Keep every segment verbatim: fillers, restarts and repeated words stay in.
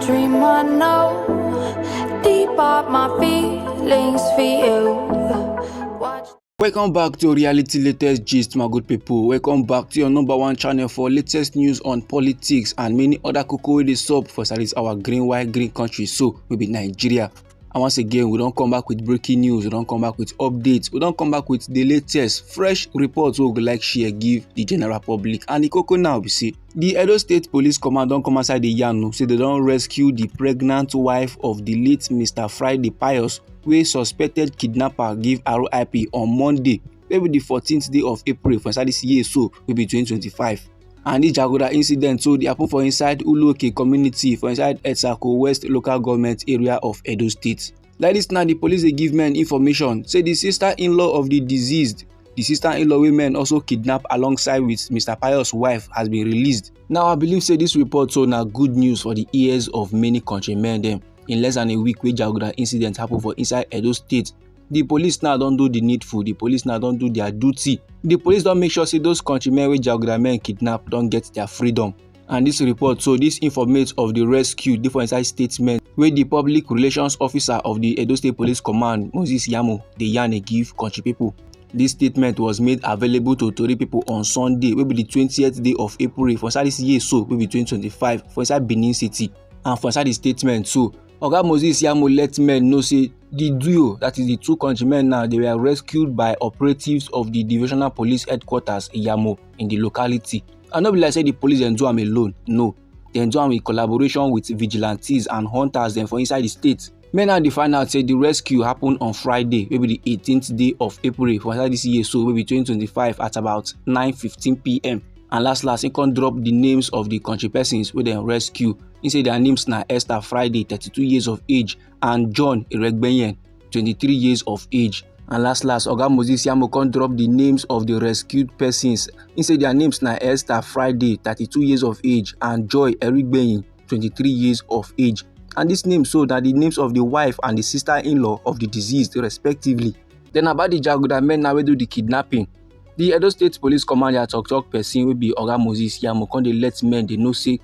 Dream I know, deep are my feelings for you. Watch. Welcome back to Reality Latest Gist, my good people. Welcome back to your number one channel for latest news on politics and many other koko wey dey sup for inside this our green, white, green country. So, we be Nigeria. And once again, we don come back with breaking news, we don come back with updates, we don come back with the latest fresh reports wey we go like share give the general public. And the koko now be say, the Edo State Police Command don come outside the yarn o, say they don rescue the pregnant wife of the late Mister Friday Pius, wey suspected kidnapper give R I P on Monday, wey be the fourteenth day of April for inside this year so, wey be twenty twenty-five. And this jaguda incident so dey happen for inside Uluoke community for inside Etsako West local government area of Edo State. Like this now, the police dey give men information say the sister-in-law of the deceased, the sister-in-law wey men also kidnap alongside with Mister Pius wife, has been released. Now, I believe say this report so na good news for the ears of many countrymen dem. In less than a week wey jaguda incident happen for inside Edo State, the police now don do the needful, the police now don do their duty. The police don make sure say those countrymen wey jaguda men kidnap don get their freedom. And this report so, this informate of the rescue dey for inside statement wey the public relations officer of the Edo State Police Command, Moses Yamo, dey yarn e give country people. This statement was made available to tori people on Sunday, wey be the twentieth day of April for inside this year so, wey be twenty twenty-five, for inside Benin City and for inside the statement so, Oga Moses Yamo let men know say the duo, that is the two countrymen now, they were rescued by operatives of the Divisional Police Headquarters, Yamo, in the locality. And no be like say the police dem do am alone, no. Dem do am in collaboration with vigilantes and hunters dem for inside the state. Men now dey find out say the rescue happen on Friday, wey be the eighteenth day of April for inside this year so, wey be twenty twenty-five, at about nine fifteen p m. And last last, he come drop the names of the country persons wey dem rescue. He say their names na Esther Friday, thirty-two years of age, and John Eregbenyen, twenty-three years of age. And last last, Oga Moses Yamo come drop the names of the rescued persons. He say their names na Esther Friday, thirty-two years of age, and Joy Erigbenyin, twenty-three years of age. And these names so na the names of the wife and the sister-in-law of the deceased, respectively. Then about the jaguda men now wey do the kidnapping, the Edo State Police Command, their talk talk person wey be Oga Moses Yamo, come dey let men dey know say,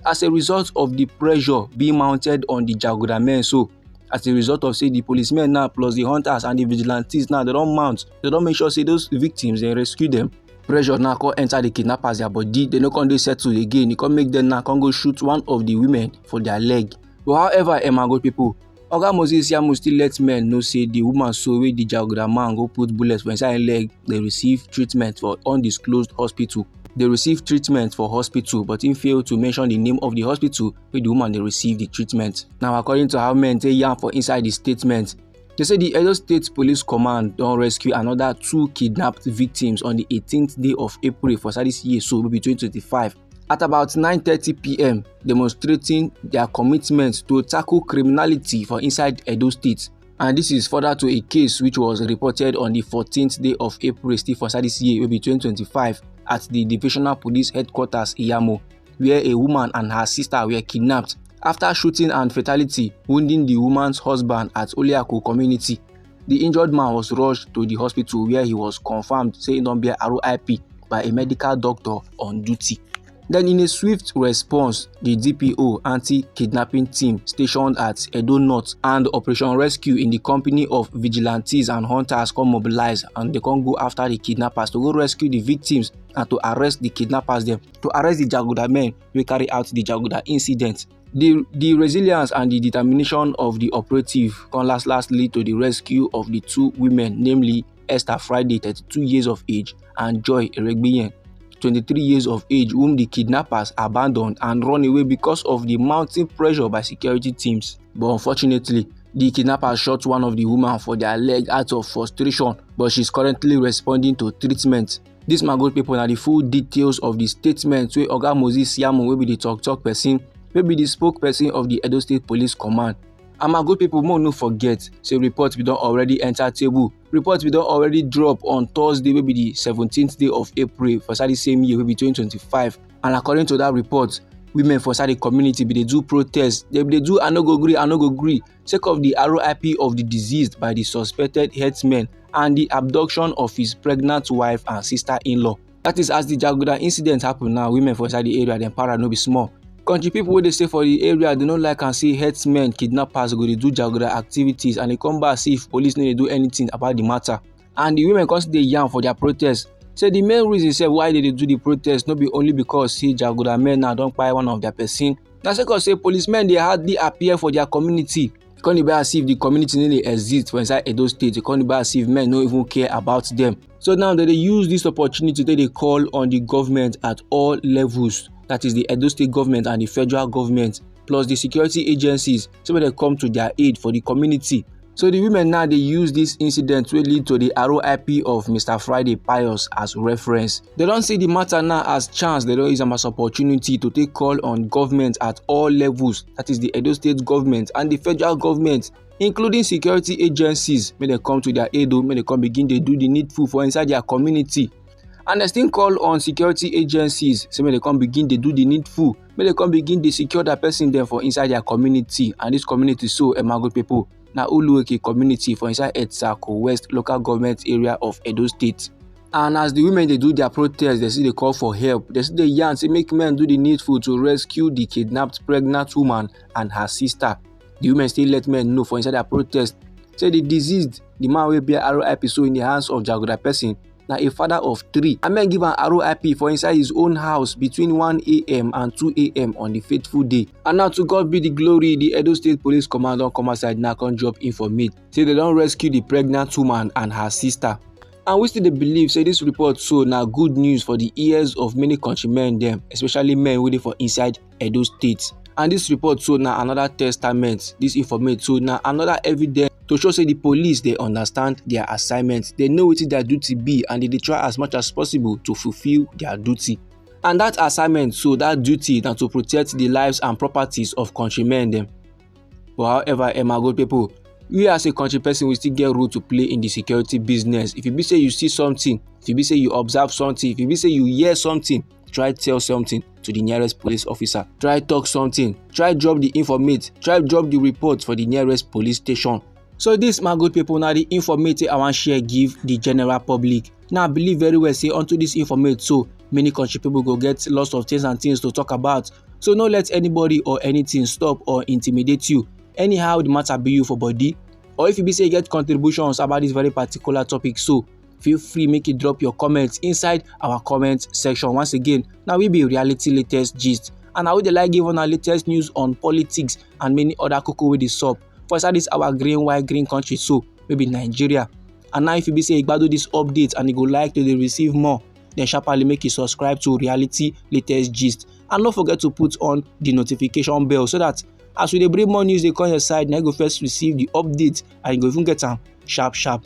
as a result of the pressure being mounted on the jaguda men so, as a result of say the policemen now plus the hunters and the vigilantes now, they don mount, they don make sure say those victims, they rescue them. Pressure now come enter the kidnappers their body, they no come dey settle again. E come make them now come go shoot one of the women for their leg. But however, eh, my good people, Oga Moses Yamo still let men know say the woman so wey the jaguda man go put bullet for inside im leg, dey receive treatment for undisclosed hospital. Dey receive treatment for hospital, but im fail to mention the name of the hospital wey the woman dey receive the treatment. Now, according to how men take yarn for inside the statement, they say the Edo State Police Command don rescue another two kidnapped victims on the eighteenth day of April for inside this year so, wey be twenty twenty-five, at about nine thirty p m, demonstrating their commitment to tackle criminality for inside Edo State. And this is further to a case which was reported on the fourteenth day of April, still for inside this year, wey be twenty twenty-five, at the Divisional Police Headquarters, Iyamo, where a woman and her sister were kidnapped after shooting and fatality, wounding the woman's husband at Oliaku community. The injured man was rushed to the hospital where he was confirmed say he don bear R I P by a medical doctor on duty. Then, in a swift response, the D P O anti-kidnapping team stationed at Edo North and Operation Rescue in the company of vigilantes and hunters come mobilize, and they come go after the kidnappers to go rescue the victims and to arrest the kidnappers dem, to arrest the jaguda men wey carry out the jaguda incident. The, the resilience and the determination of the operative come last last lead to the rescue of the two women, namely Esther Friday, thirty-two years of age, and Joy Eregbiyen, twenty-three years of age, whom the kidnappers abandoned and run away because of the mounting pressure by security teams. But unfortunately, the kidnappers shot one of the women for their leg out of frustration, but she's currently responding to treatment. This, my good people, na the full details of the statement wey Oga Moses Siamo, wey be the talk talk person, wey be the spokesperson of the Edo State Police Command. And my good people, make una no forget say report bin don already enter table. Report bin don already drop on Thursday, wey be the seventeenth day of April for inside the same year, wey be twenty twenty-five. And according to that report, women for inside the community bin dey do protest. They bin dey do "I no go gree, I no go gree," sake of the R I P of the deceased by the suspected herdsmen and the abduction of his pregnant wife and sister-in-law. That is, as the jaguda incident happen now, women for inside the area dem para no be small. Country people wey dey stay for the area, they no like and see herdsmen, kidnappers go dey do jaguda activities, and they come back see if police no dey do anything about the matter. And the women come still dey yarn for their protest. Say the main reason sef why they dey do the protest no be only because say jaguda men now don kpai one of their person. Na sake of say policemen dey hardly appear for their community. Come dey be as if the community no dey exist for inside Edo State. Come dey be as if men no even care about them. So now they dey use this opportunity to dey call on the government at all levels. That is the Edo State government and the federal government, plus the security agencies, so they come to their aid for the community. So the women now dey use this incident wey lead to the R I P of Mister Friday Pius as reference. They don see the matter now as chance. They don use am as opportunity to take call on government at all levels. That is the Edo State government and the federal government, including security agencies, make dem come to their aid o, make dem come begin dey do the needful for inside their community. And they still call on security agencies, say make dem come begin dey do the needful, make dem come begin dey secure their person dem for inside their community. And this community so, eh, my good people, na Ulueke community for inside Etsako West local government area of Edo State. And as the women dey do their protest, they still dey call for help. They still dey yarn say make men do the needful to rescue the kidnapped pregnant woman and her sister. The women still let men know for inside their protest say the deceased, the man wey bear R I P so in the hands of jaguda person, na a father of three. And men give am R I P for inside his own house between one a m and two a m on the fateful day. And now, to God be the glory, the Edo State Police Command don come outside now, come drop informate say they don rescue the pregnant woman and her sister. And we still dey believe say this report so na good news for the ears of many countrymen dem, especially men wey dey for inside Edo State. And this report so na another testament, this informate so na another evidence to show say the police dey understand their assignment, they know wetin their duty be, and they dey try as much as possible to fulfill their duty. And that assignment so, that duty na to protect the lives and properties of countrymen dem. But however, eh, my good people, we as a country person, we still get role to play in the security business. If e be say you see something, if e be say you observe something, if e be say you hear something, try tell something to the nearest police officer. Try talk something. Try drop the informate. Try drop the report for the nearest police station. So this, my good people, na the informate I wan share give the general public. Now, I believe very well say unto this informate so, many country people go get lots of things and things to talk about. So no let anybody or anything stop or intimidate you. Anyhow the matter be you for body, or if you be say you get contributions about this very particular topic so, feel free make you drop your comments inside our comment section. Once again, now we be Reality Latest Gist, and I would like give on our latest news on politics and many other koko wey dey sup for inside this our green white green country so, maybe Nigeria. And now if you be say you gbadu this update and you go like to dey receive more, then sharply make you subscribe to Reality Latest Gist, and don't forget to put on the notification bell so that as we dey bring more news dey come your side, na you go first receive the update and you go even get am sharp sharp.